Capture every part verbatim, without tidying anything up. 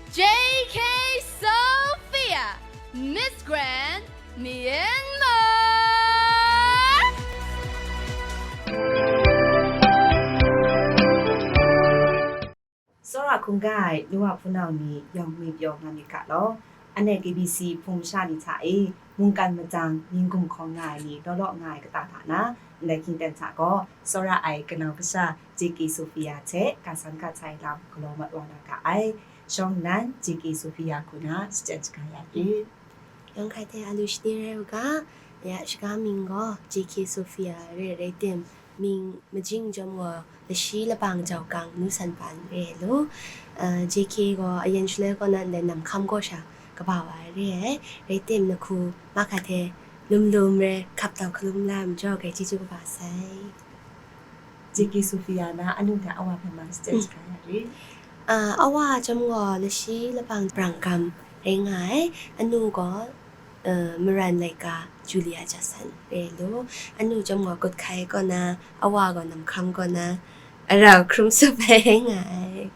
J K Sophia, Miss Grand Myanmar. Tsawra hkungga ai nu wa hpunau ni, yawng ngwi pyaw nga myit ga law. Anhte K B C hpung masha ni hta e, mungkan matang, mying gumhkawng nga ai ni law law nga ai kata hta na, ndai hkying ten hta gaw, tsawra ai kanau kasha J K Sophia hte ga san ga sai lam galaw mat wa na ga ai. Shawng nnan J K Sophia hku na shachyen shaga ya rit. Yawng hkrai hte a lu shani rai u ga, ya shaga mying gaw J K Sophia re rai tim, mying majing chyawm gaw lashi labang jau gang nu san pan re ai lu. Uh, J K gaw ayen shaloi kaw na ndai nam hkam kaw sha kaba wa ai re ai. Rai tim, na hku mahka hte lum lum re hkap tau hkalum la ai majaw, grai chyeju kaba sai. J K Sophia na anu hte awa hpe ma shachyen shaga ya rit. Uh, awa chyawm gaw lashi labang brang gam rai nga ai. Anu gaw uh, Maran laika Julia Jackson re ai lu. Anu chyawm gaw Kut Hkai kaw na, awa gaw nam hkam kaw na, arau hkrum sup ai rai nga ai.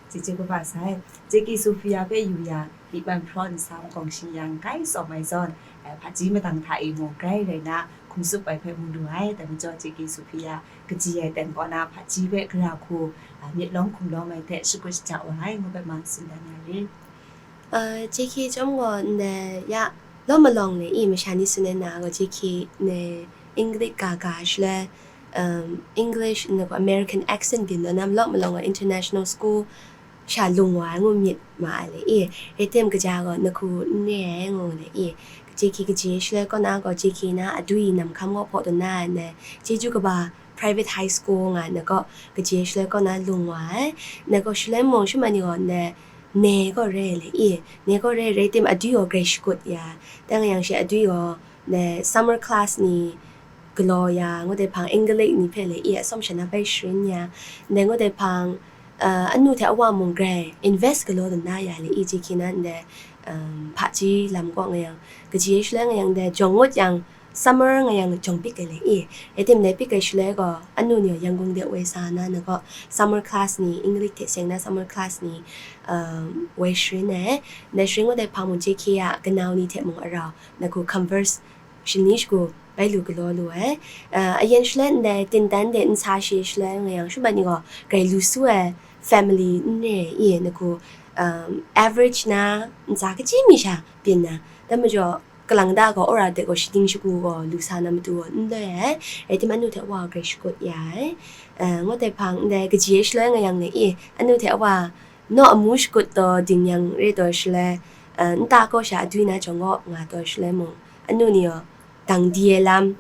Chyeju kaba sai. J K Sophia hpe yu yang, myi man hpraw nsam gawng shing yang kai tsawm ai zawn, eh, hpaji madang hta e mung grai rai na, hkum sup ai hpe mu lu ai. Dai majaw, J K Sophia kaji ai ten kaw na hpaji hpe gara hku, ah, myit lawm hkum lawm ai hte shakut shaja wa ai, ngu hpe ma tsun dan ya rit. Uh, J K chyawm gaw ndai ya law malawng le i, masha ni tsun ai na gaw, J K ne English ga ga shaloi, um, English, na gaw American accent byin daw na, law malawng gaw international school sha lung wa ai ngu myit ma ai le i, rai tim kaja gaw na hku n re ai ngu le i, J K kaji shaloi kaw na gaw, J K na adwi nam hkam gaw hpaw tawn na ai, ndai chyeju kaba private high school nga ai na gaw, kaji shaloi kaw na lung wa ai. Na gaw shaloi mung shama ni gaw ndai ne gaw re le i, ne gaw re rai tim, adwi gaw grai shakut ya. Dai nga yang she adwi gaw ndai summer class ni galaw ya, ngu dai hpang English ni hpe le i, atsawm sha na bai sharin ya. Ndai ngu dai hpang, uh, anu hte awa mung grai invest galaw dan na ya le i, J K na ndai, um, hpaji lam kaw nga yang, kaji shaloi nga yang ndai jawng ngut yang, summer nga yang jawng pik ai le i, rai tim ndai pik ai shaloi gaw, anu ni gaw Yangon de woi sa na, na gaw summer class ni, English hte seng na summer class ni, um, woi sharin ai. Ndai sharin ngu dai hpang mung, J K a kanau ni hte mung arau, na hku converse shani shagu bai lu galaw lu ai. Uh, ayen shaloi ndai tindan de nsa shi shaloi nga yang, shama ni gaw grai lu su ai family n re ai i, na hku, um, average na ntsa kaji mi sha byin na, dai majaw, kalang da gaw wora de gaw shading shagu gaw lu sa na matu gaw n loi ai, rai tim anu hte awa grai shakut ya ai. Eh, ngut ai hpang ndai kaji ai shaloi nga yang le i, anu hte awa naw amu shakut taw ding yang re taw shaloi, eh, nta kaw sha adwi na jawng gaw nga taw shaloi mung, anu ni gaw dang di ai lam,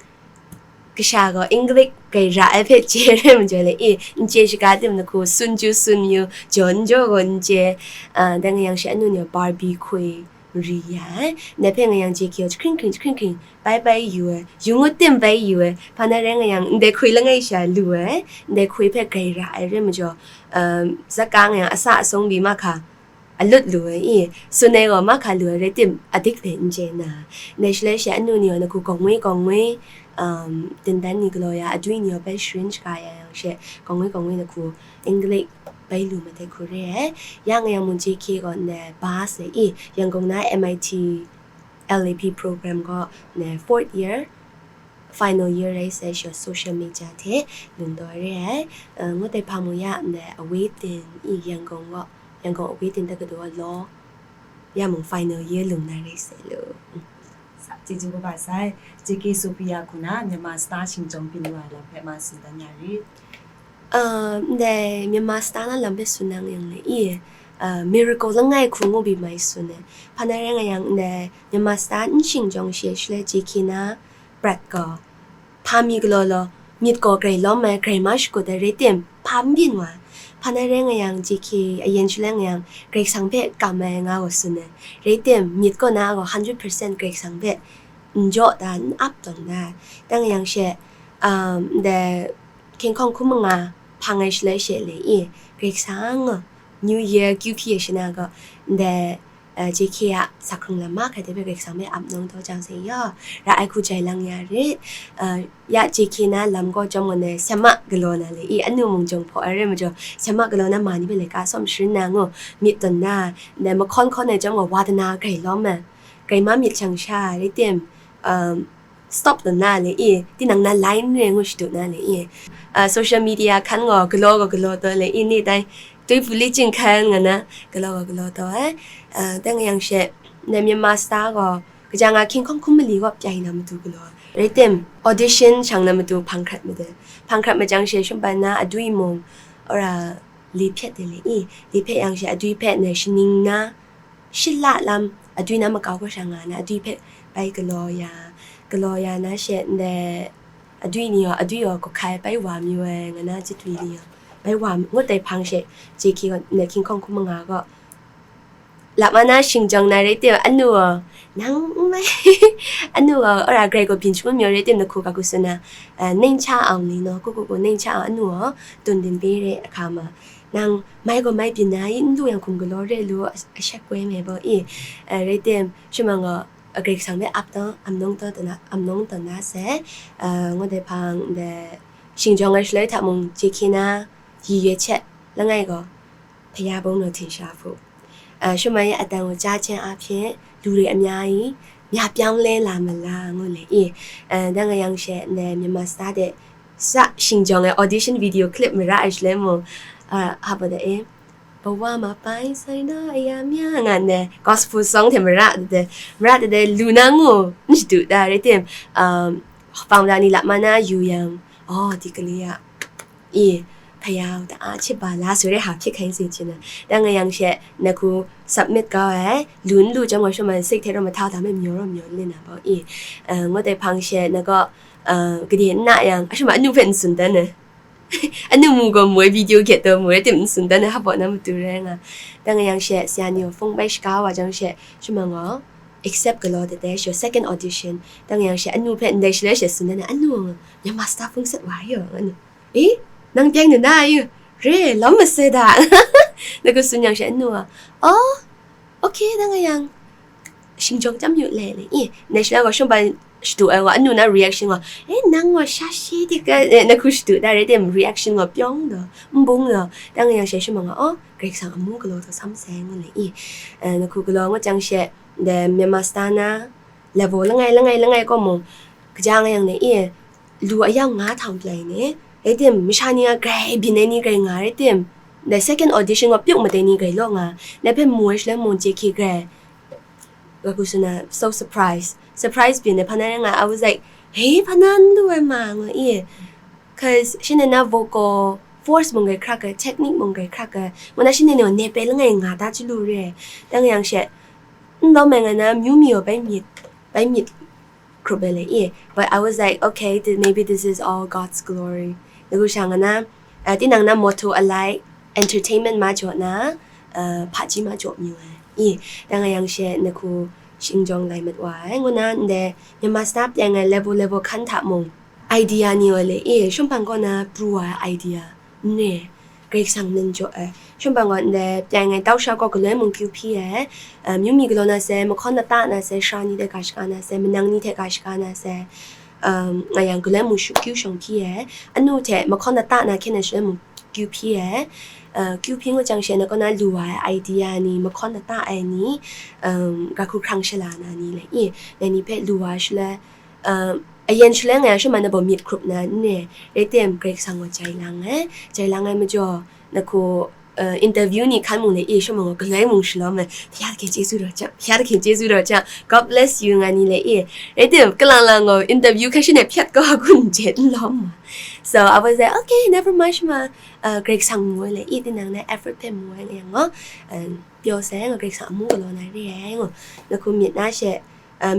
kasha gaw English grai ra ai hpe chye re majaw le i, n chye shaga tim na hku, sun chyu sun yu, jaw n jaw gaw n chye, ah, dai nga yang she anu ni gaw Barbie hkoi ri ya ai. Ndai hpe nga yang J K gaw jahkring hkring, jahkring hkring, bai bai yu ai, yu ngut tim bai yu ai, hpa na rai nga yang, ndai hkoi langai sha lu ai, ndai hkoi hpe grai ra ai rai majaw, um, zaka nga yang asa asawng pyi mahka alut lu ai i, sun ai gaw mahka lu ai rai tim, adik hpe n chye na. Ndai shaloi she anu ni gaw na hku gawng ngwi gawng ngwi, um, tindan ni galaw ya, adwi ni gaw bai sharin shaga ya yang she, gawng ngwi gawng ngwi na hku English bai lu mat ai hku re ai. Ya nga yang mung J K gaw ndai bus le i, Yangon na M I T L A P program gaw ndai fourth year, final year rai sai she social media hte lung taw re ai. Uh, ngut ai hpang mung ya ndai a waiting i, Yangon gaw, Yangon a waiting takadu a law, ya mung final year lung na rai sai lu. Sa, chyeju kaba sai, J K Sophia hku na Myanmar Star shingchawng byin wa ai lam hpe ma tsun dan ya rit. Uh, ndai Myanmar Star na lam hpe tsun nang yang le i, uh, miracle langai hku ngu byi mai tsun ai. Hpa na rai nga yang, ndai Myanmar Star n shingchawng shi ai shaloi J K na prat gaw, hpa mi galaw law, myit gaw grai lawm ai, grai ma shakut ai rai tim, hpa n byin wa ai. Hpa na rai nga yang, J K ayen shaloi nga yang, Karai Kasang hpe kam ai nga gaw tsun ai. Rai tim, myit kaw na gaw hundred percent Karai Kasang hpe n jaw da, n ap tawn da ai. Dai nga yang she, um, ndai hkying hkawng hkum manga hpang ai shaloi she le i, Karai Kasang gaw, New Year kyu hpyi ai shana gaw, ndai J K a sakhung lam mahkra de hpe Karai Kasang hpe ap nawng taw jang se yaw, ra ai hku jai lang ya rit. Ya J K na lam gaw chyawm gaw na, sema galaw na le i, anu mung jawng hpaw ai rai majaw, sema galaw na ma ni hpe laika sawm sharin na ngu, myit tawn na, ndai mahkawn hkawn ai chyawm gaw wa dana grai lawm ai, grai ma myit shang sha rai tim, stop tawn na le i, tinang na line re ngu shadu na le i, social media hkan gaw galaw gaw galaw taw le i, ni tai tui pu li chyinghkan nga na, galaw gaw galaw taw ai. Dang yang she, ndai Myanmar Star gaw kaja nga hkying hkawng hkum mali gaw pyai na matu galaw ai. Rai tim, audition shang na matu hpang hkrat made. Hpang hkrat majang she, shumpan na adui mung, ora li hpyet de le i, li hpyet yang she, adui hpe ndai shaning na, shila lam, adui na makau kaw sha nga na, adui hpe bai galaw ya, galaw ya na she, ndai adui ni yaw, adui yaw, kahkai bai wa mayu ai, nga na, chyatwi ni yaw, bai wa ngut ai hpang she, J K gaw, ndai hkying hkawng hkum manga gaw, lap ma na shingjawng na rai tim, anu gaw, nang n mai, anu gaw, ora grai gaw byin shangun mayu rai tim, na hku ga ku tsun na, ning cha ang ni naw, ku ku ku, ning cha ang, anu gaw, tun din bi re, a hka ma, nang mai gaw mai byin na i, n lu yang hkum galaw re lu, a shek koi me baw i, rai tim, shumang gaw, Karai Kasang hpe ap taw, amnawng taw na, amnawng taw na se, ngut ai hpang, ndai, shingjawng ai shaloi hta mung, J K na, yi ye hte, langai gaw, ဘုရားဘုန်းတော်ထင်ရှားဖို့, ရှုံးမရဲ့အသံကိုကြားခြင်းအားဖြင့် လူတွေအများကြီး များပြောင်းလဲလာမလား ငို့လေ ih, dang ayang she, ndai Myanmar Star de, sa shingjawng ai audition video clip mara ai shaloi mung, hapa da e, ဘဝမှာပိုင်ဆိုင်သောအရာများ nga ndai gospel song hte mara de, mara de, lu na ngu, n shadu da, rai tim, hpang da ni lap ma na yu yang, oh, di kali ya, i, ဘုရားကို တအားချစ်ပါလားဆိုတဲ့ဟာ ဖြစ်ခိုင်းစေချင်တာ။ တန်းကရံ ရှဲ နှစ်ခု submit ကောင်းရဲ့ လူနလူကြောင့် ရှုံးမစိတ်ထဲတော့ မထားတာ မျောတော့မျောလင့်တာပေါ့။ အင်း ငို့တဲ့ ဖန်ရှဲ နက ကဒီးနយ៉ាង အရှုံးမ အနုဖက်နစွန်တန်းနဲ့ အနုမူကမွေး video ကက်တော့ မွေးတင်စွန်တန်းနဲ့ ဟပ်ပေါ်နမတူရဲငါ။ တန်းကရံ ရှဲ ဆရာညို ဖုန်းပဲ ရှကားဝါကြောင့် ရှဲ ရှုံးမငေါ် accept ကလော်တဲ့တဲ့ ရှော် second audition တန်းကရံ ရှဲ အနုဖက် နဒဲရှလဲ ရှဲစွန်တန်းနဲ့ အနု မြန်မာ star ဖုန်းဆက်ဝါရော အနု အေး နင်ပြိုင်နေနာယူ ရဲ လောမစဲတာ နကစွန်យ៉ាង ရှဲ အနု อ๋อ okay တန်းကရံ ရှင်ကြောင့် တမ်းယူလဲလေ အေး national က ရှုံးပန် ရှတူအဲဝါ အနု န reaction က အေး နင် ဝါ ရှာရှိ ဒီက နခု ရှတူ ဒါ ရဲ တဲ့ reaction က ပြောင်းတော့ မဘုံတော့ တန်းကရံ ရှဲ ရှုံးမငေါ် อ๋อ ဂရိတ်ဆန် အမူကလော် တော့ ဆမ်းဆဲ ငို့လေ အေး နခု ကလော် ငို့ ကျန်း ရှဲ ဒီ မြန်မာ star နာ level လငယ် လငယ် လငယ် ကမူ ကကြာ ငယ် យ៉ាង နဲ့ အေး လူအယောက် ငါးထောင် ပြိုင်နေ ရဲ တင် မရှာ နေ က ဂရိတ် ဘိနေ နေ ဂရိတ် ငါ ရဲ တင် ဒီ second audition က ပြုတ် မတဲ နေ ဂရိတ် လော့ ငါ နဲ့ ဖဲ မွေး ရှလဲ မွန် JK ဂရိတ် က ကူစနာ so surprise surprise ဘိနေ ဖနာ ငါ I was like hey ဖနာ နူဝဲ မငို့ အေး cause ရှင် န vocal force မုန် ဂရိတ် ခရက technique မုန် ဂရိတ် ခရက မန ရှင် န နေ ပဲ လငယ် ငါ တ ချလူ ရဲ တန်းကရံ ရှဲ န တော့ မဲ ငါ န မျိုး မျိုး ပဲ မြစ် ပဲ မြစ် group ပဲလေ အေး but I was like okay, maybe this is all God's glory. နခု ရှောင် က န အဲ တင်း န မ motto အလိုက် entertainment မ ကြော် န အဲ ဖာကြီး မ ကြော် မျိုး ဝဲ အေး တန်းကရံ ရှဲ နခု ရှင်ကြောင့် လိုက် မတ် ဝါ ငို့ န န မြန်မာ star ပြိုင်ငယ် level level ခန်း ထ မုံ idea နေ ဝဲ လေ အေး ရှုံးပန် ကော န ပရူ ဝါ idea နဲ့ ဂရိတ်ဆန် နင်ကြော် အဲ ရှုံးပန် ကော န ပြိုင်ငယ် တောက်လျှောက် ကော ကလွဲမုံ ကျူဖီး အဲ မျိုးမီ ကလော် နာ စဲ မခွန် န တ နာ စဲ ရှရာ နီ တဲ့ ဂါရှ်ကား နာ စဲ မနန်း နီ တဲ့ ဂါရှ်ကား နာ စဲ ငါ យ៉ាង ကလွဲမုံ ရှုံ ကျူရှုံ ဖီး အဲ အနု ထဲ မခွန် န တ နာ ခဲ န ရှလဲ မုံ ကျူဖီး အဲ ကျူဖီး ငို့ ကျန်း ရှဲ န ကော န လူ ဝါ idea နီ မခွန် န တ အဲ နီ ဂါခု ခရံ ရှလာ နာ နီ လဲ အေး န နီ ဖဲ လူ ဝါ ရှလဲ အယံ ရှလဲ ငါ ရှုံးမ န ဘော မြစ် group နာ နဲ့ ရဲ တင် ဂရိတ်ဆန် ဝါ ကြိုင် လငယ် ကြိုင် လငယ် မကြော် နခု interview နီ ခန်း မုံ လေ အေး ရှုံးမ ငေါ် ကလွဲမုံ ရှလော မဲ ဘုရားသခင် ကျေးဇူးတော်ကြောင့် ဘုရားသခင် ကျေးဇူးတော်ကြောင့် God bless you ငါ နီ လဲ အေး ရဲ တင် ကလင် လင် ငေါ် interview ခက်ရှိ နဲ့ ဖြတ် ကော အကူ န ကျဲ လော မ so I was like okay, never mind မ ဂရိတ်ဆန် မူ ဝဲ လဲ အေး တင်း န နဲ့ effort ဖဲ မူ ဝဲ လဲ ငေါ် ပြော စဲ ငါ ဂရိတ်ဆန် အမူ ကလော် နာ ရဲ ငေါ် နခု မြစ် နာ ရှဲ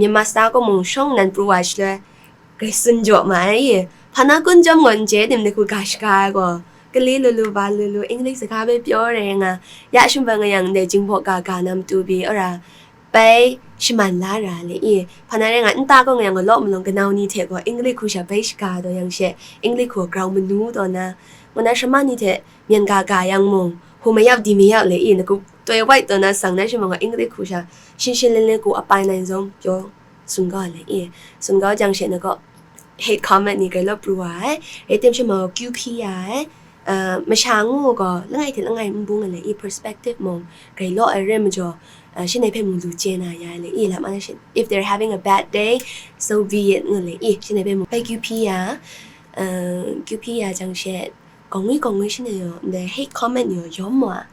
မြန်မာ star က မုံ ရှုံး န ပရူ ဝါ ရှလဲ ဂရိတ်ဆန် ကြော် မ အဲ ဖနာ ကွန် ကြောင့် ငေါ် ကျဲ တင် နခု ဂါရှ်ကား ကော ကလေး လိုလို ဘာ လိုလို အင်္ဂလိပ် စကား ပဲ ပြော ရဲ ငါ ရ ရှုံးပန် ငါ យ៉ាង တဲ့ ကျင်း ဘော့ ဂါ ဂါ န မတူ ပြီး အဲ့ဒါ ပဲ ရှမန် လာ ရ လေ အေး ဖနာ ရဲ ငါ အန်တာ ကော ငါ យ៉ាង ကလော့ မလုံး ကနောင် နီ ထဲ ကော အင်္ဂလိပ် ခု ရှ ပဲ ရှကား တော့ យ៉ាង ရှဲ အင်္ဂလိပ် ခု ground မနူ တော့ နာ ငါ နာ ရှမန် နီ ထဲ မြန် ဂါ ဂါ យ៉ាង မုံ ဟို မရောက် ဒီ မရောက် လေ အေး နခု toi wait taw na sang na shi ma nga English hku sha, shin shin len len ku apai na zong pyo sun ga le i. Sun ga jang she na ko hate comment ni kai lo pru wa ai. Re tem shi ma Q P ya ai. Uh, masha ngu ko langai te langai mbung le i perspective mong kai lo ai re majo. Uh, shi ne pe mu lu che na ya le i la ma shi. If they're having a bad day, so be it ngu le i shi ne pe mu. Pai Q P ya. Uh, Q P ya jang she kong wi kong wi shi ne yo, the hate comment yo yom wa.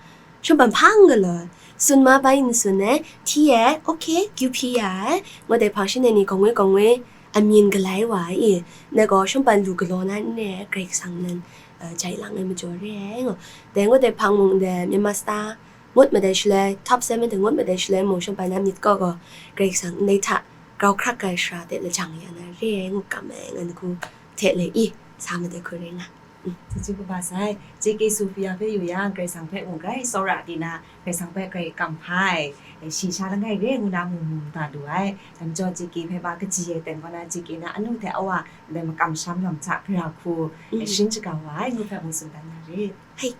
Shun ban pang ga lo. Sun ma bai n sun ne, ti e, okay, Q P ya e. Ngo de pang shi ne ni kong wi kong wi, a myin galai wa i. Ne go shun ban lu galaw na ne, Greg sang nan, uh, jai lang e majaw re ngo. De ngo de pang mung de, Myanmar Star, ngut ma de shaloi, top seven de ngut ma de shaloi mung shun ban na myit ko go, Greg sang ne ta, grau krak kai shra de le jang ya na re ngo kam e ngan ku te le i, sa ma de ku re nga. Chyeju kaba sai, J K Sophia hpe yu yang, Karai Kasang hpe mung grai tsawra di na, Karai Kasang hpe grai kam hpai, e, shi sha langai re ngu na mu mu da lu ai. Dai majaw J K hpe ba kaji e ten kaw na, J K na anu hte awa ndai makam sham lam hta gara hku, e, shin shaga wa ai ngu hpe mung tsun dan na rit. Hai,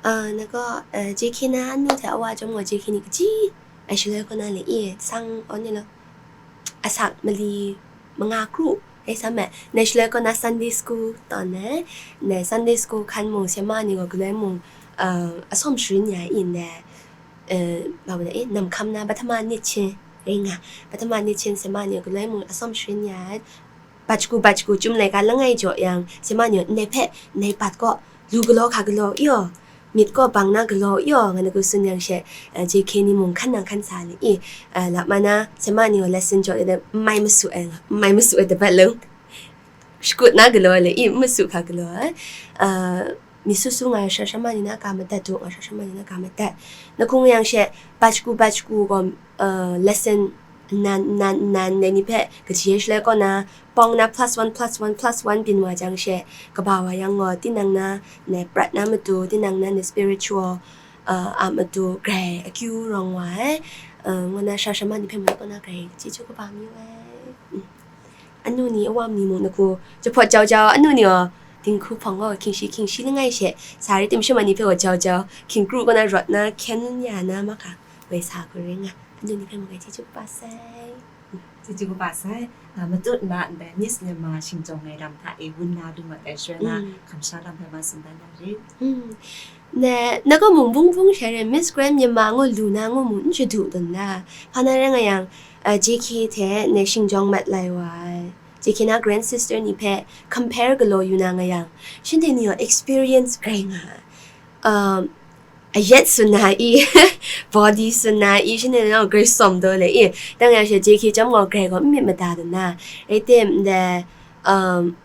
uh, na gaw, uh, J K na anu hte awa chyawm gaw J K ni kaji, ai shaloi kaw na le e, sang aw ni lo. Asak mali manga kru, e sa me, ne shaloi kaw na Sunday school tawn e, ne Sunday school hkan mung, sema ni gaw galoi mung, uh, asawm sharin ya in ne, uh, ba wa da e, nam hkam na, ပထမနှစ်ချင်း, ring nga, ပထမနှစ်ချင်း sema ni gaw galoi mung asawm sharin ya, bat shagu, bat shagu, chyum laika langai jaw yang, sema ni gaw, ne hpe, ne bat gaw, lu galaw hka galaw, yo, myit gaw bang na galaw yaw, nga na ku tsun yang she, uh, J K ni mung hkan nang hkan sa li i, uh, lap ma na, sema ni gaw lesson jaw de, n mai masu ai nga, n mai masu ai dabat long. Shakut na galaw le i, n masu hka galaw ai. Uh, mi su su nga shara shama ni na ka madat du, nga shara shama ni na ka madat. Na hkung yang she, bat shagu, bat shagu gaw, uh, lesson nan, nan, nan, dai ni hpe, kaji shaloi kaw na, pawng na plus one, plus one, plus one byin wa jang she, kaba wa yang gaw, tinang na, ne prat na matu, tinang na, ne spiritual, uh, a matu, grai akyu rawng wa ai, uh, ngu na shara shama ni hpe mung kaw na grai chyeju kaba mayu ai. Mm. Anu ni, awa ni mung na hku, jahpawt jau jau, anu ni gaw, dinghku hpawng gaw, hkying shi, hkying shi langai she, sa ri tim shama ni hpe gaw jau jau, hkying kru kaw na rawt na, hkyen ya na, mahka, woi sa hku ring nga, anu ni hpe mung grai chyeju kaba sai. Chyeju kaba sai, a, matut na ndai Miss Myanmar shingjawng ai lam hta e wun na lu mat ai shaloi na, mm, kamsham lam hpe ma tsun dan na rit. Mm. Ne, na gaw mung bung bung shai re, Miss Grand Myanmar ngu lu na ngu mung n shadu dan na. Hpa na rai nga yang, a, J K hte ne shingjawng mat lai wa ai. J K na grand sister ni hpe compare galaw yu na nga yang, shanhte ni gaw experience grai nga ai. Um, a yet tsun na i, body tsun na i, shanhte ni gaw grai tsawm taw le i, dang yang she J K chyawm gaw grai gaw n myit mada dan na, rai tim, ndai, um,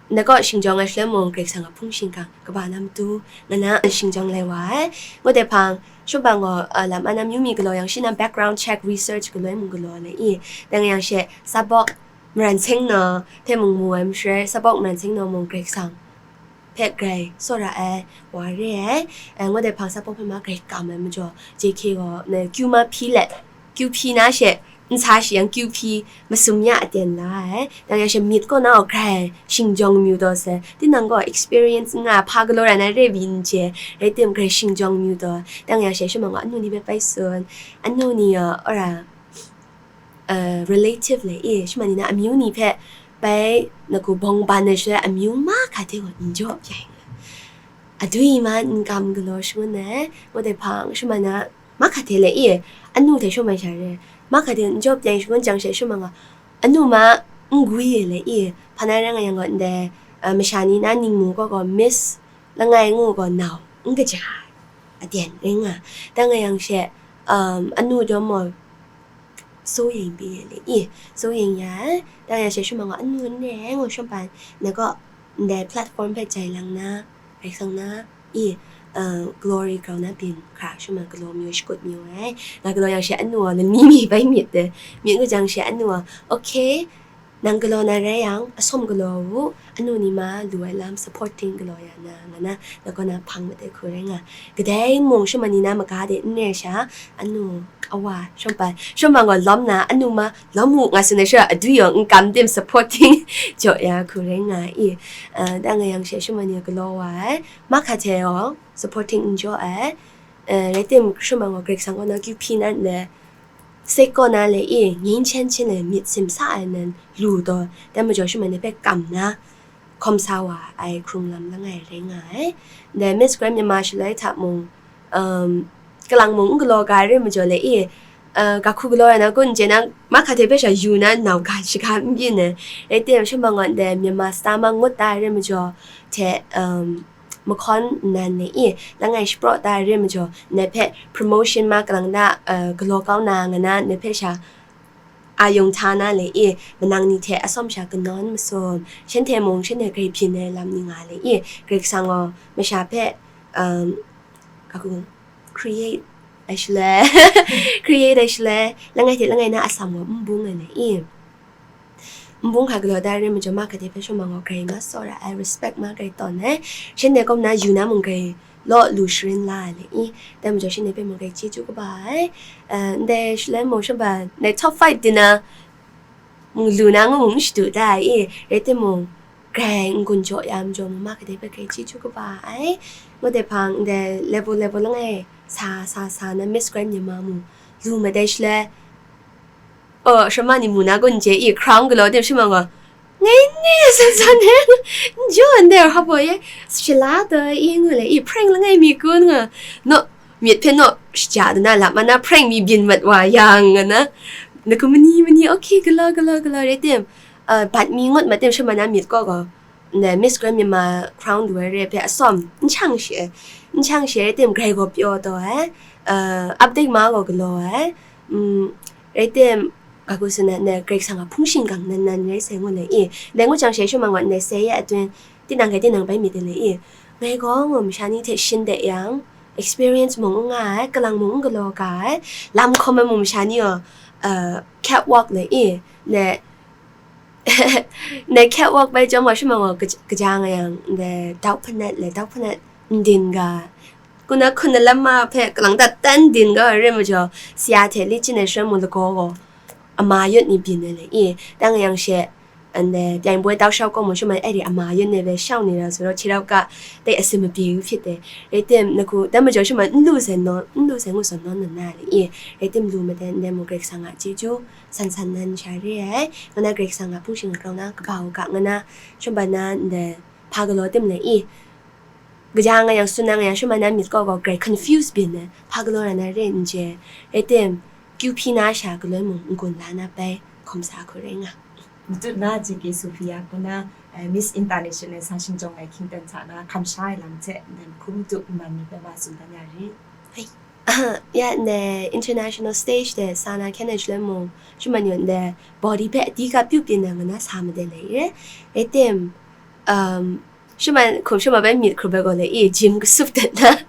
na kaw shingjawng ai shaloi mung Karai Kasang a hpung shingkang kaba na matu, nga na shingjawng lai wa ai. Ngut ai hpang, shawng bang gaw, uh, lam a na amyu mi galaw yang, shi na background check, research galoi mung galaw le i, dang yang she, Sabawk Maran Seng Naw hte mung mu ai masharai, Sabawk Maran Seng Naw mung Karai Kasang hpe grai tsawra ai wa re ai. Eh, ngut ai hpang Sabawk hpe ma grai kam ai majaw, J K gaw, na kyu ma hpyi let, kyu hpyi na she, n sa shi yang kyu hpyi masum ya aten la ai. Dang yang she myit kaw na gaw grai shingjawng amyu taw sai. Tinang gaw experience n nga, hpa galaw rai na re bi n chye, rai tim grai shingjawng amyu taw. Dang yang she shawng bang gaw anu ni hpe bai tsun. Anu ni gaw, ora, uh, relative le i, shawng bang ni na amyu ni hpe bai na ku bawng ban ai shaloi amyu mahkra hte gaw n jaw pyi ai. Adwi ma n kam galaw shangun ai, ngut ai hpang shawng bang na mahkra hte le i, anu hte shawng bang sha re, mahkra hte n jaw pyi ai shangun jang she shawng bang gaw, anu ma n gwi ai le i, hpa na rai nga yang gaw ndai, uh, masha ni na ningmu gaw gaw Miss langai ngu gaw nau n kaja ai, aten rai nga. Dang nga yang she, um, anu jaw maw, စိုးရိမ်ပေးတယ်လေ။ အေး စိုးရိမ်ရတယ်။ ဒါရံရှဲရှုံးမှာငါအနုနဲ့ငါရှုံးပန်နက ndai platform ဘက်ကြိုင်လန်းနာ ရိုက်ဆောင်နာ အေး uh, glory ကောင်နာ ပြင်ခါရှုံးမှာ glory မျိုးရှိကုတ်မျိုးရဲ။ ငါ glory ရံရှဲအနုရော နနီးမီးပိုင်မြစ်တယ်။ မြစ်ကို ရံရှဲအနုရော okay. Nang galaw na rai yang, asom galaw u, anu ni ma lu ai lam supporting galaw ya na, nga na, na kaw na hpang mat ai hku rai nga. Kadai mung shawng bang ni na maga de n rai sha, anu, awa, shawng bang, shawng bang gaw lawm na, anu ma, lawm u, nga tsun ai sha, adwi yawng n kam dim supporting jaw ya hku rai nga i. Ah, dang nga yang she shawng bang ni galaw wa ai, mahkra hte yawng supporting n jaw ai. Rai tim, shum ai gaw Karai Kasang kaw na kyu hpyi na ndai, sek kaw na le i, ngyin chen chen le myit simsa ai nan lu taw, dai majaw shum ai ni hpe kam na, hkawm sa wa ai hkrung lam langai rai nga ai. Ndai Miss Grand Myanmar shaloi hta mung, um, kalang mung n galaw ga ai re majaw le i, uh, ga hku galaw ai na kun n chye na, mahka hte hpe sha yu na nau ga shaga n byin ai. Rai tim, shum ai gaw ndai Myanmar Star ma ngut da ai re majaw hte, um, mahkawn nnan ni i, langai shapraw da ai re majaw, ndai hpe promotion ma kalang da, uh, galaw kau na nga na, ndai hpe sha a yung hta na le i, manang ni hte asawm sha kanawn masum, shanhte mung shanhte grai byin ai lam ni nga le i, Karai Kasang gaw masha hpe, um, kagu, create ai shaloi, create ai shaloi, langai hte langai na atsam gaw n bung ai le i. N bung hkra galaw da ai re majaw, mahka hte hpe shum ai gaw grai ma tsawra ai, respect ma grai tawn ai, shanhte kaw na yu na mung grai law lu sharin la ai le i, dai majaw shanhte hpe mung grai chyeju kaba ai. Uh, ndai shaloi mung shum ai ndai top five dinner mung lu na ngu mung n shadu da ai i, rai timung, grai n-gun jaw ya majaw mung, mahka hte hpe grai chyeju kaba ai. Ngut ai hpang, ndai level level langai sa, sa, sa na Miss Grand Myanmar mung lu mat ai shaloi, oh, shama ni mu na kun n chye i, crown galaw tim shama gaw, ngai ngai san san e, n jaw ndai hpa baw e, shala taw i ngu le i, prank langai mi kun nga, naw, myit hpe naw shaja da na, lap ma na prank mi byin mat wa yang nga na, na ku mani mani, okay, galaw, galaw, galaw, rai tim, uh, bat mi ngut mat tim shama na myit kaw gaw, ndai Miss Grand Myanmar crown lu ai re hpe asawm n chang she, n chang she, rai tim grai gaw pyaw taw ai, uh, update ma gaw galaw ai, um, rai tim, ga gu sa na, ndai Karai Kasang a hpung shingkang nan nan rai sai ngu le i, ndai ngu jang she shum ai gaw ndai sai ya atun, tinang hkai tinang bai myit ai le i, ngai gaw ngaw masha ni hte shin de yang, experience mung n nga ai, kalang mung n galaw ga ai, lam hkawm ai mung masha ni gaw, uh, catwalk le i, ndai, ndai catwalk bai chyawm gaw, shum ai gaw kaj-, kaja nga yang, ndai dau hpanat le dau hpanat n din ga, kuna hkun na lam ma hpe kalang dat tan din ga, rai majaw, sya hte li chyin ai shaloi mung lagaw gaw, ama yawt ni byin ai le i, dang yang she, ndai, pyang boi tau shau kaw mung shum ai, ai re ama yawt ni bai shau ni ra su raw, hti rau ga, dai asin mabyi u hpyit ai. Rai tim, na ku, dai majaw shum ai, n lu sai nawn, n lu sai ngu sawn nawn na na le i, rai tim lu mat ai, ndai mung Karai Kasang a chyeju, san san nan sha re ai, nga na Karai Kasang a hpung shingkang na kaba u ga, nga na, shum ai na, ndai, hpa galaw tim le i, kaja nga yang, tsun na nga yang, shum ai na myit kaw gaw grai confuse byin ai, hpa galaw ra na re n chye, rai tim, kyu hpyi na sha galoi mung n-gun la na bai, hkawm sa hku rai nga. Matut na J K Sophia kaw na, eh, Miss International sa shingchawng ai hkying ten hta na hkam sha ai lam hte, ndai hku matu nman ni hpe ma tsun dan ya rit. Ya, ndai international stage de sa na hkyen ai shaloi mung, shum ai ni ndai body hpe di ga pyu pyin na nga na sa mat ai le i re. Rai tim, um, shum ai hkum shum ai bai myit hkrup ai gaw le i, gym kasup dat na,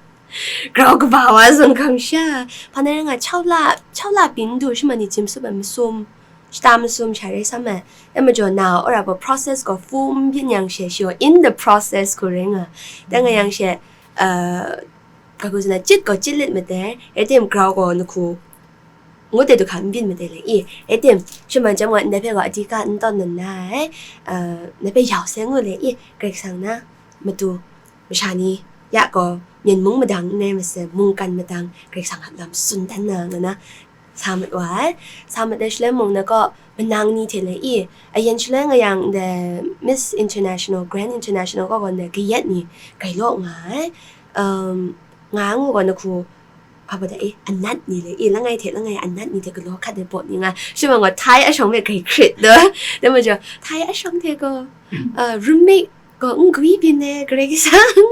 grau kaba wa zawn hkam sha, hpa na rai nga, chau la, chau la pyi n du, shum ai ni gym sup ai masum, shata masum sha rai sam ai. Dai majaw na, ora gaw process gaw full n byin yang she, she gaw in the process hku rai nga. Dai nga yang she, uh, ga gu sa na, chit gaw chit lit mat ai, rai tim grau gaw na hku ngut ai du hka n byin mat ai le i, rai tim, shum ai jam gaw ndai hpe gaw a di ga n tawn na na ai, uh, ndai hpe yau sai ngu le i, Karai Kasang na matu masha ni ya gaw, myen mung madang n rai masai, mungkan madang Karai Kasang a lam tsun dan na nga na, sa mat wa ai. Sa mat ai shaloi mung na kaw, manang ni hte le i, ayen shaloi nga yang, ndai Miss International, Grand International kaw gaw ndai kayat ni grai law nga ai. Um, nga ai ngu gaw, na hku, hpa baw da e, anat ni le i, langai hte langai anat ni hte galaw hkat ai baw ni nga, shum ai gaw, Thai ashawng hpe grai hkrit da. Dai majaw, Thai ashawng hte gaw, uh, roommate gaw n gwi byin ai, Karai Kasang.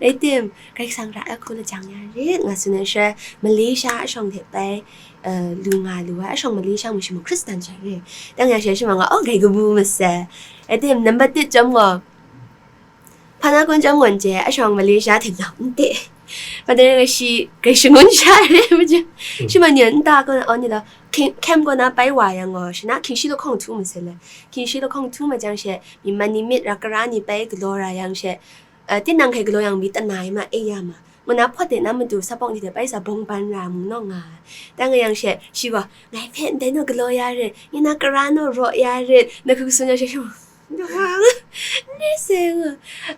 Rai tim, Karai Kasang ra ai hku lajang ya rit, nga tsun ai shaloi, Malaysia ashawng hte bai, uh, lu nga lu ai, ashawng Malaysia mung shi mung Hkristan sha re. Dang yang she shima nga, oh, grai kabu masai. Rai tim, nambat tit chyawm gaw, hpa na kun chyawm gaw n chye, ashawng Malaysia hte nau n te. Hpa de rai shi grai shangun sha re, maja. Shima ni nta gaw, oh, ni la, hkying, hkyem gaw na bai wa yang gaw, shi na hkying shi lahkawng htu masai le. Hkying shi lahkawng htu ma jang she, myi man ni myit ra kara ni bai galaw ra yang she, uh, tinang hkai galaw yang mi tana i ma, e ya ma. Ngu na hpawt de na matu sa pawng ni hte bai sa bawng ban ra mung naw nga ai. Dai nga yang she, shi gaw, ngai hpe ndai naw galaw ya rit, ngai na kara naw raw ya rit, na hku tsun ya she, shi gaw, ndai se nga.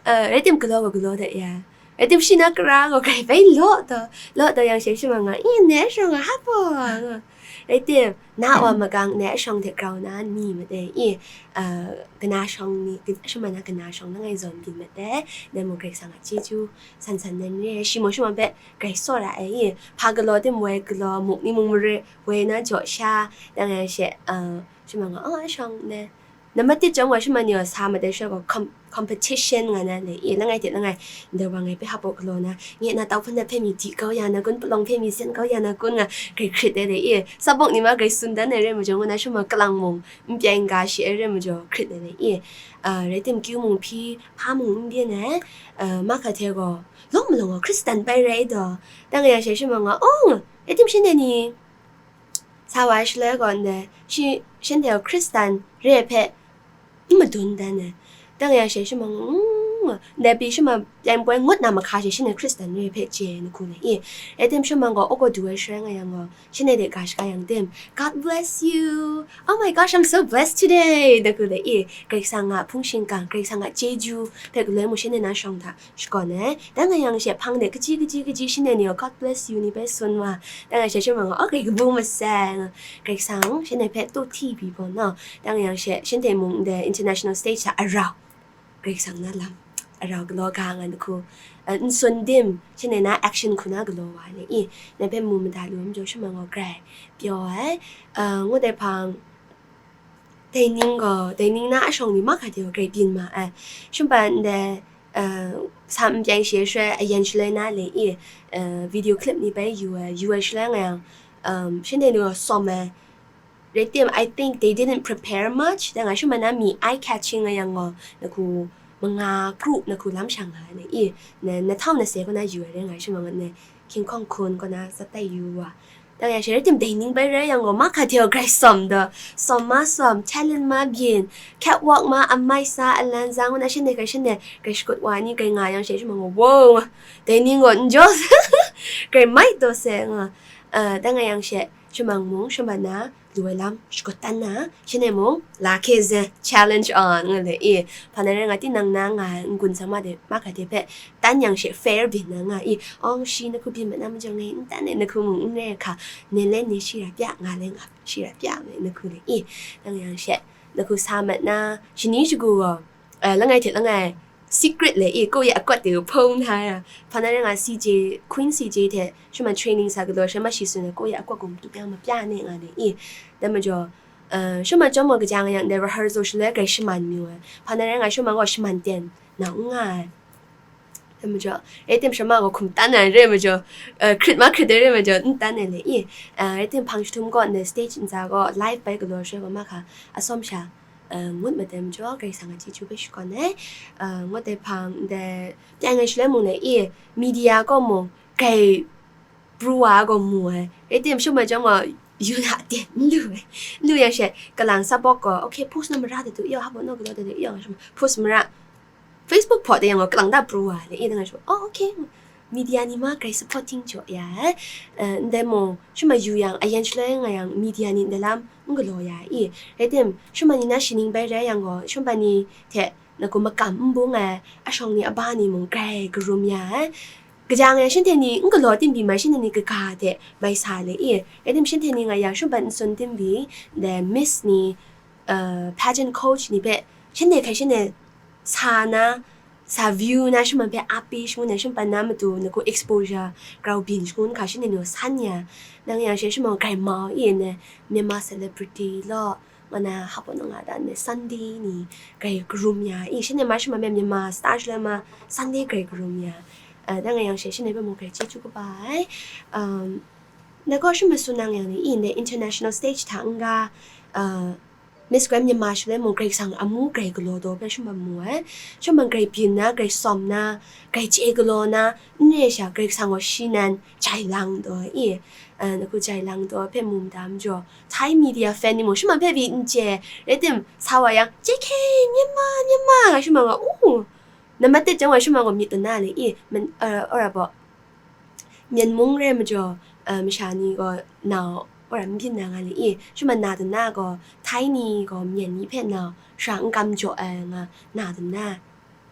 Uh, rai tim galaw gaw galaw dat ya. Rai tim shi na kara gaw grai bai law taw, law taw yang she shi ma nga, i, ne shawng a hap aw nga. Rai tim, na wa magang ne shawng hte grau na ni made i, uh, kana shawng ni, shi ma na kana shawng na ngai zawn byin made, ne mung Karai Kasang a chyeju san san nan re, shi maw shi ma hpe grai tsawra ai i, hpa galaw tim woi galaw, muk ni mung mare woi na jaw sha, dang yang she, uh, shi ma nga, oh, shawng ne, Nambat chyawm wa shi ma ni wa sa matai sha gaw com-, competition nga na le i, langai hte langai, ndai wa ngai hpe hap awk galaw na, nye na tau hpun dat hpe mi di kau ya na kun, palawng hpe mi sen kau ya na kun nga, grai hkrit ai le i, sabawk ni ma grai tsun dan ai re majaw, ngu na shi ma kalang mung, n pyai n ga shi ai re majaw, hkrit ai le i, ah, rai tim kyu mung hpyi, hpa mung n byin ai, ah, mahka hte gaw, lawng malawng gaw Hkristan bai rai daw, dang ya she shi ma nga, oh, rai tim shanhte ni, Sa wa ai shaloi gaw ndai, shi, shanhte gaw Hkristan re ai hpe n madun dan ai. Dang yang she shi ma, mm, ndai pyi shi ma, pyaing poi ngut na mahka she shanhte Hkristan re ai hpe chye ai, na hku le i. Rai tim shi ma gaw, awgaw du ai shaloi nga yang gaw, shanhte de ga shaga yang tim, "God bless you. Oh my gosh, I'm so blessed today," na hku le i. Karai Kasang a hpung shingkang, Karai Kasang a chyeju hpe galoi mung shanhte na shawng hta shakawn ai. Dang nga yang she hpang de kaji, kaji, kaji shanhte ni gaw, "God bless you," ni bai tsun wa. Dang nga she shi ma nga, "Oh, grai kabu masai," nga, Karai Kasang shanhte hpe tu hti pyi gaw no. Dang nga yang she shanhte mung ndai international stage hta arau, Karai Kasang na lam arau galaw ga nga, na hku, eh, n tsun dim, shanhte na action hku na galaw wa ai le i, na hpe mu mada lu ai majaw shi ma nga grai pyaw ai, eh, ngut ai hpang, Dai ning gaw, dai ning na a shawng ni mahka de gaw grai byin ma ai. Shumpa ndai, uh, sa n pyai shi ai shaloi, ayan shaloi na le i, uh, video clip ni bai yu ai, yu ai shaloi nga yang, um, shanhte ni gaw sawm ai. Rai tim, I think they didn't prepare much. Dai nga shumpa na mi eye catching nga yang gaw, na hku manga kru, na hku lam sha nga ai le i, na, na htau na se kaw na yu ai rai nga, shumpa nga na hkying hkawng hkun kaw na zatai yu wa. Dang yang she rai tim dai ning bai rai yang gaw, mahka hte gaw grai sawm daw, sawm ma sawm, talent ma byin, catwalk ma, amai sa, alan za, ngu na shanhte grai shanhte grai shakut wa ni grai nga yang she, shi ma nga, wow, dai ning gaw n jaw, grai mai taw se nga, uh, dang nga yang she, shi ma mung, shi ma na, lu ai lam shakut tan na, shanhte mung, la hkye zen, challenge on, nga le i, hpa na rai nga, tinang na nga ai n-gun sa ma de, mahka hte hpe, tan yang she fair byin na nga i, awng shi na hku byin mat na majaw ngai n tan ai, na hku mung n rai hka, nen le ni shi ra pya, nga le nga shi ra pya, ngai na hku le i, dang yang she, na hku sa mat na, shani shagu gaw, eh, langai hte langai, secret le i, ko ya akwat de hpung na ra, hpa na rai nga C J, Queen C J hte, shi ma training sa galaw, shi ma shi tsun ai, ko ya akwat gum tup yang mapya ne nga le i, dai majaw, eh, shi ma chyawm gaw kaja nga yang, dai rehearsal shaloi grai shaman mayu ai, hpa na rai nga shi ma gaw shaman ten, na n nga ai. Dai majaw, rai tim shi ma gaw hkum tan ai rai majaw, eh, hkrit ma hkrit ai rai majaw, n tan ai le i, eh, rai tim hpang jahtum gaw ndai stage ntsa gaw live bai galaw shaloi gaw mahka, atsawm sha, eh, ngut mat ai majaw, Karai Kasang a chyeju hpe shakawn ai, eh, ngut ai hpang, ndai, pyai ngai shaloi mung le i, media kaw mung, grai pru wa ai gaw mu ai. Rai tim, shi ma chyawm gaw, yu na de, n lu ai. N lu yang she, kalang sabawk gaw, okay, post na mara de du, yaw, hpa naw galaw de du, yaw, shi ma, post mara. Facebook hpaw de yang gaw, kalang da pru wa ai, le, i dang ai shi, oh, okay, media ni ma grai supporting jaw ya ai. Eh, ndai mung, shi ma yu yang, ayan shaloi nga yang, media ni ndai lam n galaw ya ai i. Rai tim, shi ma ni na shaning bai rai yang gaw, shi ma ni hte, na hku makam n bung ai, a shawng ni a ba ni mung grai karum ya ai. Kaja nga yang shanhte ni n galaw tim pyi mai, shanhte ni kaga hte mai sa le i, rai tim shanhte ni nga yang shumpan n tsun tim pyi, dai Miss ni, uh, pageant coach ni hpe shanhte hkai shanhte sa na, sa view na shumpan hpe ap pyi shangun ai, shumpan na matu na hku exposure grau byin shangun hka shanhte ni gaw san ya, nang yang she shuman grai mau i, na Myanmar celebrity law, Ngai na hpa naw nga dan de Sunday ni grai karum ya i, shanhte ma shi ma me Myanmar star shaloi ma Sunday grai karum ya. Uh, dang nga yang she shanhte hpe mung grai chyeju kaba ai. Um, na gaw shi ma tsun nang yang ni i, ndai international stage hta n-ga, uh, Miss Grand Myanmar shaloi mung Karai Kasang amu grai galaw daw hpe shi ma mu ai. Shi ma grai byin na, grai sawm na, grai chye galaw na, n re sha Karai Kasang gaw shi nan jai lang daw i, uh, na hku jai lang daw hpe mu mada majaw, Thai media fan ni mung, shi ma hpe pyi n chye, rai tim, sa wa yang, J K, Myanmar, Myanmar, nga shi ma nga, u, na matet chyawm wa shi ma gaw myit dun na le i, men, uh, ora baw, Myen mung re majaw, uh, masha ni gaw nau, ora n byin na nga le i, shi ma na dun na gaw, Thai ni gaw Myen ni hpe nau, sha n kam jaw ai nga, na dun na.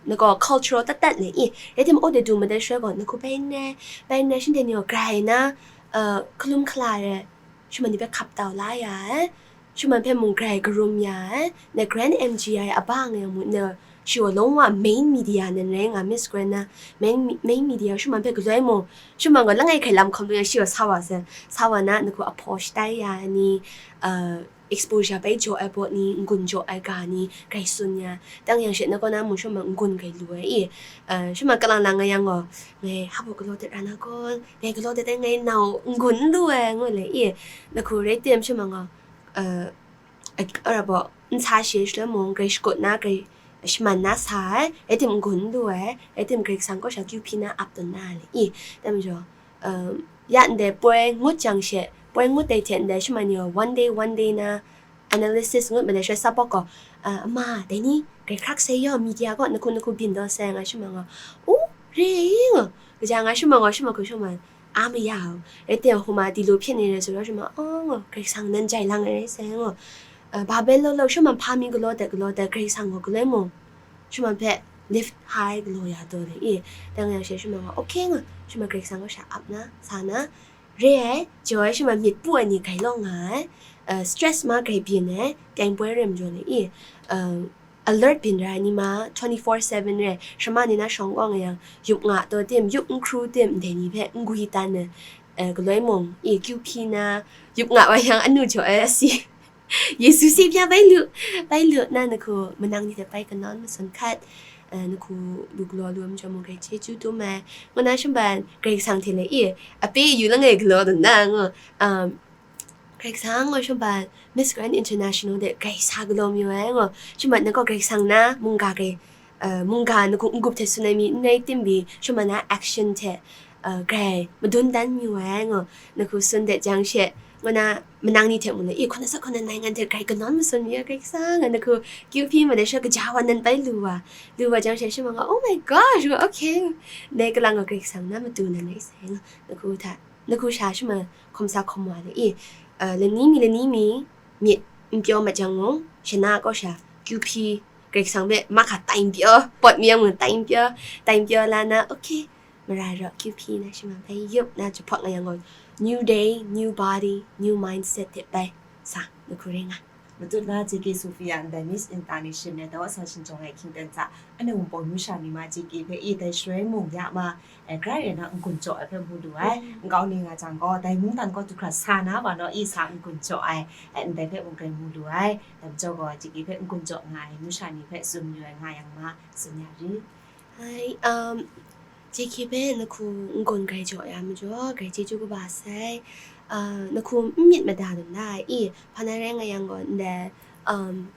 na gaw cultural tat tat le i, rai tim aw de du ma de shaloi gaw, na hku bai n rai, bai n rai, shanhte ni gaw grai na, uh, hkalum hkala re, shanhte ni hpe hkap tau la ya ai, shanhte hpe mung grai karum ya ai, na Grand M G I a ba nga yang mung, na shi gaw long wa main media nan rai nga, Miss Grand na main, main media shanhte hpe galoi mung, shanhte gaw langai hkai lam hkawm lu yang shi gaw sa wa sai, sa wa na, na hku a posh tai ya ai ni, uh, exposure bai jaw ai baw ni, n-gun jaw ai ga ni, grai tsun ya. Dang yang she na kaw na mung shanhte n-gun grai lu ai i, uh, shanhte kalang lang nga yang gaw, ngai hpa galaw dat ra na gaw, ngai galaw dat ai ngai nau n-gun n lu ai, ngu le i, na hku rai tim shanhte gaw, uh, a-, ara baw, n sa she shaloi mung, grai shakut na, grai shaman na sa ai, rai tim n-gun n lu ai, rai tim Karai Kasang kaw sha kyu hpyi na ap tawn na ai le i, dai majaw, um, ya ndai poi ngut jang she, poi ngut dai hte ndai shanhte ni gaw one day, one day na analysis ngut ma dai shaloi sa bawk gaw, uh, ama, dai ni, grai hkrak sai yaw, media gaw, na hku, na hku byin daw sai, nga shanhte gaw, u, re i, nga, kaja nga shanhte gaw, shanhte hku shanhte a maya u, rai tim hkuma di lu hpyin ni rai tsun rau shanhte, oh, nga, Karai Kasang nan jai lang ai rai sai, nga, uh, ba bai law law, shanhte hpa mi galaw dat, galaw dat, Karai Kasang gaw galoi mung, shanhte hpe lift high galaw ya taw le i, dang yang she shanhte gaw, okay, nga, shanhte Karai Kasang kaw sha ap na, sa na, re ai, jaw ai shanhte myit pu ai ni grai law nga ai, uh, stress ma grai byin ai, teng poi rem jaw le i, uh, alert byin ra ai ni ma, twenty four seven re, shanhte ni na shawng kaw nga yang, yup nga taw tim, yup n hkru tim, ndai ni hpe n gwi tan ai, uh, galoi mung, i kyu hpyi na, yup nga wa yang, anu jaw ai asi. Yesu si bya bai lu, bai lu, na na hku manang ni hte bai kanawn masun hkat, eh, na hku lu galaw lu ai majaw mung grai chyeju dum ai, ngu na shanhte Karai Kasang hte le i, a pe yu langai galaw dun na ngu, um, Karai Kasang ngu shanhte Miss Grand International de grai sa galaw mayu ai ngu, shanhte na gaw Karai Kasang na mungga grai, uh, mungga na hku n-gup hte tsun ai mi n rai tim pyi, shanhte na action hte, uh, grai madun dan mayu ai ngu, na hku tsun dat jang she, ngu na manang ni hte mung le i, hkawt na sa hkawt na nai ngan hte grai kanawn masun mi ai Karai Kasang, nga na hku kyu hpyi ma dai sha kaja wa nan bai lu wa, lu wa jang she shanhte gaw, oh my gosh, nga, okay, ndai kalang gaw Karai Kasang na matu nan rai sai, nga na hku hta, na hku sha shanhte hkawm sa hkawm wa le i, uh, lani mi lani mi myit n pyaw mat jang mung, shana kaw sha kyu hpyi, Karai Kasang hpe mahka tai n pyaw, pawt mi yang mung tai n pyaw, tai n pyaw la na, okay, mara raw kyu hpyi na shanhte bai yup na jahpawt nga yang gaw, new day, new body, new mindset hte bai sa na hku rai nga. Matut na J K Sophia ndai Miss International daw sa shingjawng ai hkying ten hta, anhte Wunpawng myu sha ni ma J K hpe i dai shaloi mung ya ma, eh, grai rai na n-gun jaw ai hpe mu lu ai, mm, nkau ni nga jang gaw, dai mungdan kaw du hkra sa na ma naw i sa n-gun jaw ai, eh, ndai hpe mung grai mu lu ai, dai majaw gaw J K hpe n-gun jaw nga ai myu sha ni hpe tsun mayu ai nga yang ma, tsun ya ri. Hai, um, J K hpe na hku n-gun grai jaw ya majaw, grai chyeju kaba sai. Uh, na hku n myit mada dum da ai i, hpa na rai nga yang gaw, ndai, um,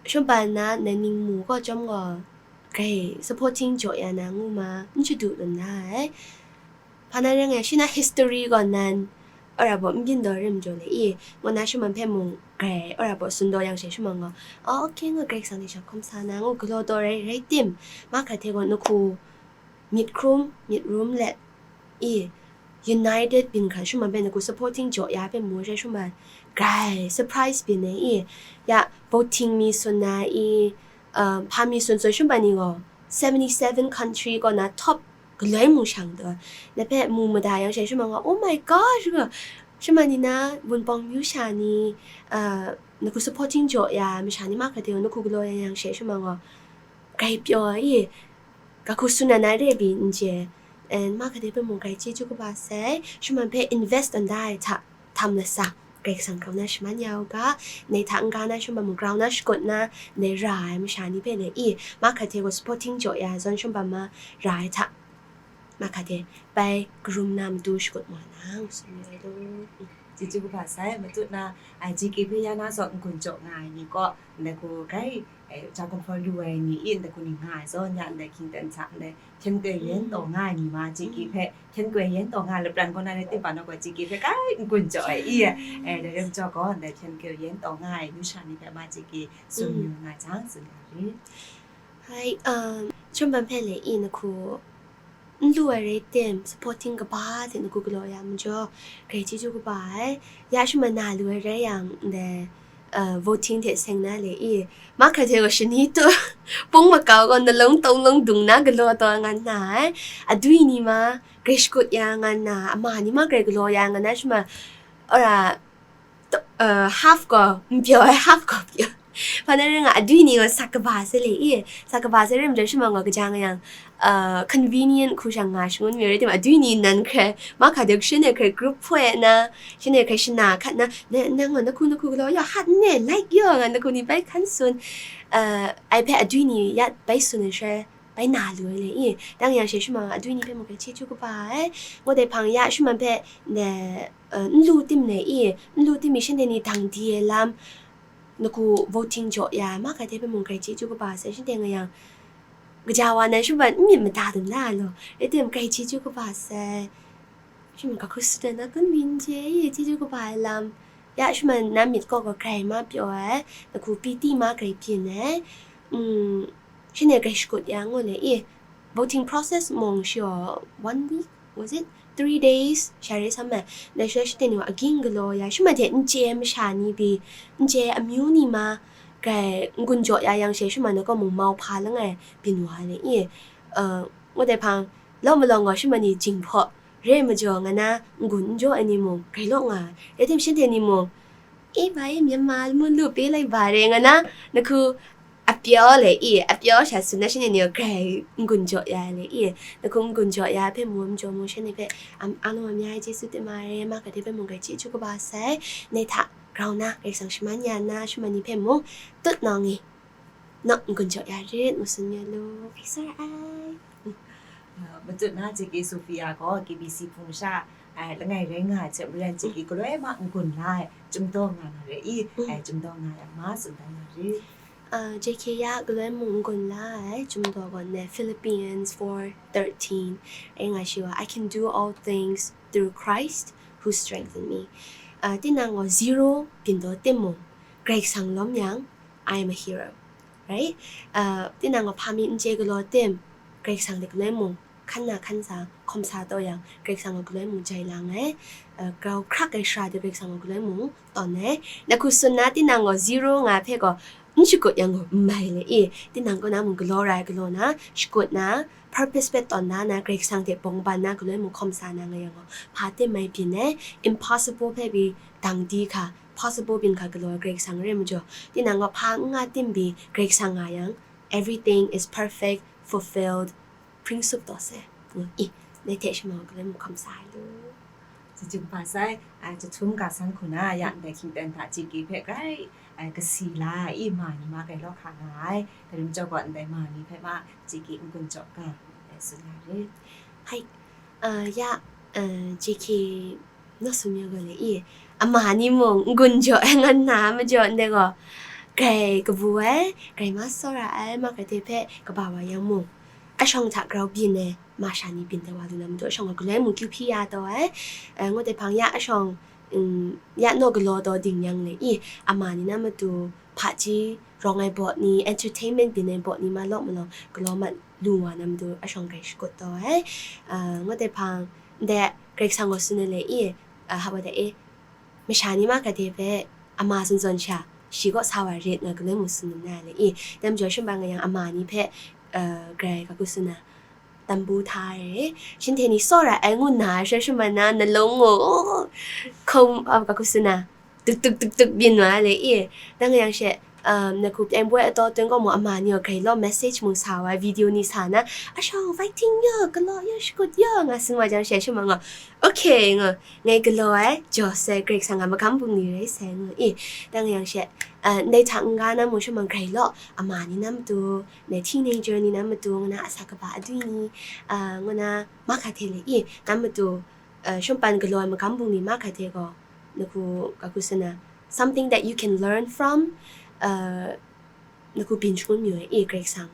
shawng na, na ningmu gaw chyawm gaw, grai supporting jaw ya na ngu ma, n shadu dum da ai. Hpa na rai nga yang, shi na history gaw nan, ora baw n byin daw rim jaw le i, ngu na shanhte hpe mung grai, ora baw tsun daw yang she shanhte gaw, oh, okay, ngu Karai Kasang ni sha hkawm sa na, ngu galaw daw rai, rai tim, mahkra hte gaw na hku myit hkrum, myit rum let i, united byin hkra shanhte hpe na hku supporting jaw ya hpe mu ai sha shanhte grai surprise byin ai i, ya voting mi tsun na i, um, hpa mi tsun tsun shanhte ni gaw seventy seven country kaw na top galoi mung shang taw, na hpe mu mada yang she shanhte gaw, oh my gosh, ga, shanhte ni na Wunpawng myu sha ni, uh, na hku supporting jaw ya masha ni mahkra hte gaw na hku galaw ya yang she shanhte gaw, grai pyaw i, ga hku tsun na na re pyi n chye, and mahkra hte hpe mung grai chyeju kaba sai, shanhte hpe invest tawn da ai hta, htam lasa, Karai Kasang grau na shaman ya u ga, ndai hta n-ga na shanhte mung grau na shakut na, ndai ra ai masha ni hpe le i, mahkra hte gaw supporting jaw ya ai zawn shanhte ma ra ai hta, mahkra hte bai karum na matu shakut wa na, ngu tsun yu ai law. Chyeju kaba sai, matut na, ai, J K hpe ya na zawn n-gun jaw nga ai ni kaw, ndai hku grai, eh, ja gumhpraw lu ai ni i, ndai hku ni nga ai zawn, ya ndai hkying ten hta ndai hpyen koi yen taw nga ai ni ma, J K hpe hpyen koi yen taw nga ai lapran kaw na rai timung gaw, J K hpe grai n-gun jaw ai i, eh, dai rai majaw gaw, ndai hpyen koi yen taw nga ai myu sha ni hpe ma J K tsun yu nga ai jang, tsun ya ri. Hai, um, shanhte hpe le i, na hku n lu ai rai tim, supporting kaba hte na hku galaw ya majaw, grai chyeju kaba ai. Ya shanhte na lu ai rai yang, ndai, uh, voting hte seng na le i, mahkra hte gaw shani tu pung makau gaw nalung tawng lung dung na galaw taw nga nna ai, adui ni ma grai shakut ya nga nna, ama ni ma grai galaw ya nga na shima, ora, to- uh, half gaw n pyaw ai, half gaw pyaw. Hpa na rai nga, adui ni gaw sa kaba sai le i, sa kaba sai rai majaw shima gaw kaja nga yang, uh, convenient hku shang nga shangun mi rai tim, adui ni nan hkrai mahkra de shin e hkrai group hpoi na, shin e hkrai shana hkat na, na, nang gaw na hku na hku galaw ya hat ne, like ya nga na hku ni bai hkan tsun, uh, ai hpe adui ni ya bai tsun ai shaloi bai na lu ai le i, dang yang she shima adui ni hpe mung grai chyeju kaba ai, ngut ai hpang ya shima hpe ne, uh, n lu tim le i, n lu tim i shanhte ni dang di ai lam, na hku voting jaw ya ai, mahkra hte hpe mung grai chyeju kaba sai, shanhte nga yang, kaja wa nan shima n myit mada dum na law, rai tim grai chyeju kaba sai, shima ga hku tsun ai na kun byin je i, chyeju kaba ai lam, ya shima na myit kaw gaw grai ma pyaw ai, na hku piti ma grai byin ai, mm, shanhte grai shakut ya ngu le i, voting process mung shi one week, was it? Three days, sha re sam ai. Dai shaloi shanhte ni wa aging galaw ya, shima hte n chye ai masha ni pyi, n chye ai amyu ni ma, grai n-gun jaw ya yang she, shima na kaw mung mau hpa langai byin wa ai le i, uh, ngut ai hpang, law malawng gaw shima ni jinghpaw re ai majaw nga na, n-gun n jaw ai ni mung grai law nga ai. Rai tim, shanhte ni mung, e bai, Myanmar mun lu pe lai ba re nga na, na hku a pyaw le i, a pyaw sha tsun na, shanhte ni gaw grai n-gun jaw ya ai le i, na hku n-gun jaw ya ai hpe mu ai majaw mung, shanhte hpe am- alawm a mya ai chyeju tim ma re, mahkra hte hpe mung grai chyeju kaba sai, ndai hta grau na Karai Kasang shaman ya nna, shima ni hpe mung tut nawng i, nawk n-gun jaw ya rit, ngu tsun ya lu, grai tsawra ai. Uh, matut na J K Sophia gaw K B C hpung sha, uh, langai rai nga ai hte maren, J K galoi ma n-gun la ai, chymdaw nga na re i, mm, uh, chymdaw nga ai ma tsun dan na re. Uh, J K ya galoi mung n-gun la ai, chymdaw gaw ne Philippians four thirteen, rai nga shi wa, "I can do all things through Christ who strengthen me." Uh, tinang gaw zero byin taw timung, Karai Kasang lawm yang, I am a hero. Right? Uh, tinang gaw hpa mi n chye galaw tim, Karai Kasang hte galoi mung hkan na hkan sa, hkawm sa taw yang, Karai Kasang gaw galoi mung jai lang ai. Uh, grau hkrak ai sara de Karai Kasang gaw galoi mung tawn ai. Na hku tsun na, tinang gaw zero nga hpe gaw n shakut yang gaw n mai le i, tinang kaw na mung galaw rai galaw na, shakut na, purpose hpe tawn na, na Karai Kasang hte bawng ban na, galoi mung hkawm sa na nga yang gaw, hpa tim mai byin ai, impossible hpe pyi dang di hka, possible byin hka galaw ai Karai Kasang rai majaw, tinang gaw hpa n nga tim pyi Karai Kasang nga yang, everything is perfect, fulfilled, hpring sup taw sai. I, ndai hte shama galoi mung hkawm sa ai lu. Chyeju kaba sai, a, jahtum ga san hku na, ya ndai hkying ten hta J K hpe grai, a, kasi la ai, i ma ni ma grai law hka nga ai, dai rim chyawm gaw ndai ma ni hpe ma J K n-gun jaw ga, e, tsun nga re. Hai, a, ya, a, J K Naw sum ya gaw le i, ama ni mung n-gun jaw ai ngan na majaw ndai gaw, grai kabu ai, grai ma tsawra ai, mahkra hte hpe kaba wa yang mung, a shawng hta grau byin ai, masha ni byin tai wa lu na matu, a shawng gaw galoi mung kyu hpyi ya taw ai, eh, ngut ai hpang ya a shawng, mm, ya naw galaw taw ding yang le i, ama ni na matu, hpaji rawng ai baw ni, entertainment byin ai baw ni ma law malawng galaw mat lu wa na matu, a shawng grai shakut taw ai, eh, ngut ai hpang, ndai Karai Kasang gaw tsun ai le i, a, hap wa da e, masha ni mahkra hte hpe ama zawn zawn sha, shi kaw sa wa rit nga galoi mung tsun na ai le i, dai majaw shim bai nga yang ama ni hpe, a, grai ga hku tsun na, tambu hta re, shinhte ni tsawra ai ngu nna, sha shim bai na, nalung ngu, hkum, a, ga hku tsun na, tuk tuk tuk tuk byin wa ai le i, dang yang she, um, na hku pyaing boi ataw tun gaw mung ama ni gaw grai law message mung sa wa, video ni sa na, a shawng fighting ya, galaw ya, shakut ya, nga tsun wa jang she, shima nga, okay, nga, ngai galaw ai, jaw sai, Karai Kasang a magam bungli rai sai, nga i, dang yang she, uh, ndai hta n-ga na mung shima grai law, ama ni na matu, ndai teenager ni na matu, nga na a sa kaba adwi ni, uh, nga na mahkra hte le i, na matu, uh, shum pan galaw ai magam bungli mahkra hte gaw, na hku, ga hku tsun na, something that you can learn from, uh, na hku byin shangun mayu ai, e, Karai Kasang.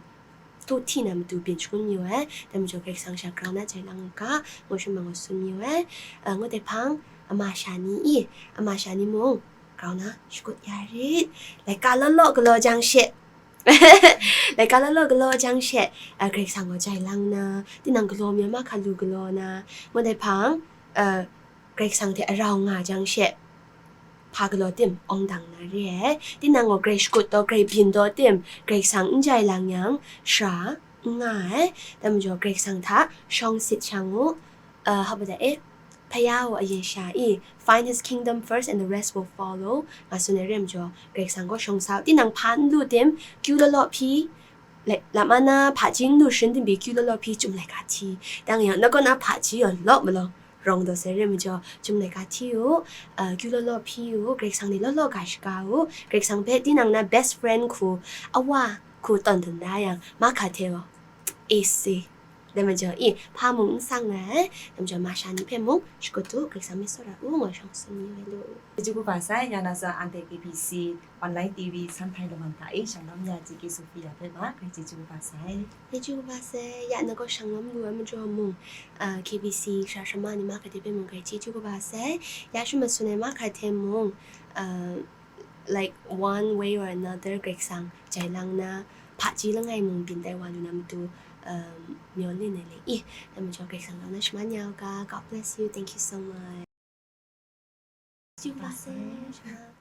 Tut hti na matu byin shangun mayu ai, dai majaw Karai Kasang sha grau na jai lang u ga, ngu shima ngu tsun mayu ai, uh, ngut ai hpang, ama sha ni i, ama sha ni mung, grau na shakut ya rit, laika law law galaw jang she, laika law law galaw jang she, uh, Karai Kasang gaw jai lang na, tinang galaw mi ai mahkra lu galaw na, ngut ai hpang, uh, Karai Kasang hte a rau nga jang she, hpa galaw tim awng dang na re ai. Tinang gaw grai shakut taw, grai byin taw tim, Karai Kasang n jai lang yang, shara n nga ai. Dai majaw, Karai Kasang hta shawng sit shang u, uh, hapa da e, hpa ya u a yen sha i, "Find his kingdom first and the rest will follow," nga tsun ai re majaw, Karai Kasang gaw shawng sa u. Tinang hpa n lu tim, kyu law law hpyi, like, lama na hpaji n lu sharin tim pyi kyu law law hpyi, Chyum laika hti. Dang yang, na kaw na hpaji yaw law malaw, rawng daw sai re majaw, Chyum laika hti u, uh, kyu law law hpyi u, Karai Kasang ni law law ga shaga u, Karai Kasang hpe tinang na best friend hku, a wa hku tawn dun da yang, mahka hte gaw, isi. Dai majaw, i, hpa mung n sang ai, dai majaw, masha ni hpe mung shakut u, Karai Kasang myit tsawra u, ngu shawng tsun yu ai lu u. Chyeju kaba sai, ya na sa anhte K B C online T V san hpai laman hta e shanglawm ya J K Sophia hpe ma, grai chyeju kaba sai. Chyeju kaba sai, ya na gaw shanglawm lu ai majaw mung, uh, K B C sara sara ma ni mahka hte hpe mung grai chyeju kaba sai, ya shum matsun ai mahka hte mung, uh, like, one way or another, Karai Kasang jai lang na, hpaji langai mung byin tai wa lu na matu, um, myaw len ai le i, dai majaw, Karai Kasang rau na shaman ya u ga. God bless you. Thank you so much. Chyeju kaba sai, shama.